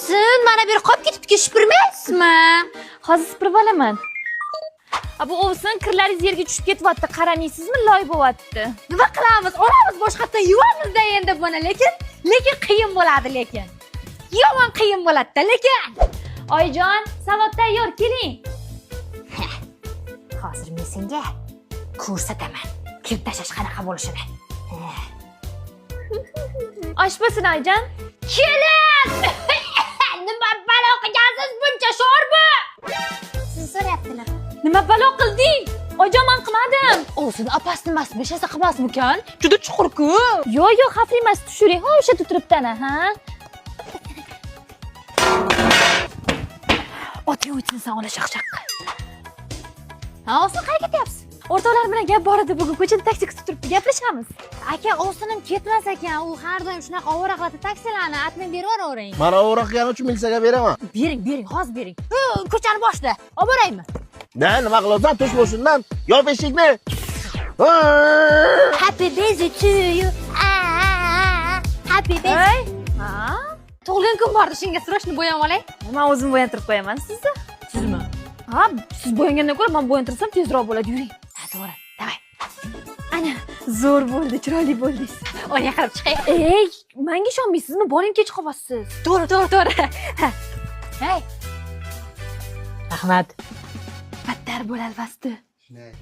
Ovsin, mana bu yer qolib ketibdi, supurmaysizmi? Hozir supurib olaman. A, bu ovsin, kirlaringiz yerga tushib ketyapti, qaramaysizmi, loy bo'lyapti. Nima qilamiz? Olamiz, boshqatdan yuvamiz-da endi buni, lekin qiyin bo'ladi lekin. Yomon qiyin bo'ladi-da lekin. Oyijon, salat tayyor, keling. Hozir men senga ko'rsataman kir tashlash qanaqa bo'lishini. Osh bo'lsin, oyijon. Kelin! Nima balo qilgansiz buncha sho'rba? Sizni so'rayaptilar. Nima balo qilding? Oyijon, men qilmadim. Ovsin, opasi nimasi hech narsa qilmasmikan? Juda chuqur-ku. Yo'q, yo'q, xavfli emas, tushiring. Ha, o'sha yerda turibdi ana, ha? Oting o'tsin san ola shaqshaqqa. Ha, ovsin, qayerga ketyapsiz? O'rtoqlar bilan gap bor edi bugun. Ko'chada taksi kutib turibdi, gaplashamiz. Aka, ovsinim ketmas ekan. U har doim shunaqa ovora qiladi taksilarni. Atmay berib yuboravering. Mana ovora qilgani uchun militsiyaga beraman. Bering, bering, hozir bering. Ko'chani boshida. Olib boraymi? Na, nima qilyapsan? Tush boshimdan. Yop eshikni. Happy birthday to you. Happy birthday. Ey, ha? Tug'ilgan kun bordi, shunga срочно bo'yab olay. Men o'zim bo'yantirib qo'yaman sizni. Sizmi? Ha, siz bo'yangandan ko'ra men bo'yantirsam tezroq bo'ladi. Yuring. Ha, to'g'ri. Давай. Ana, zo'r bo'ldi, chiroyli bo'ldingiz. Oynaga qarab chiqay. Ey, menga ishonmaysizmi? Boring, kech qolyapsiz. To'g'ri, to'g'ri, to'g'ri. Hey. Rahmat. Battar bo'lal basti. Shunday.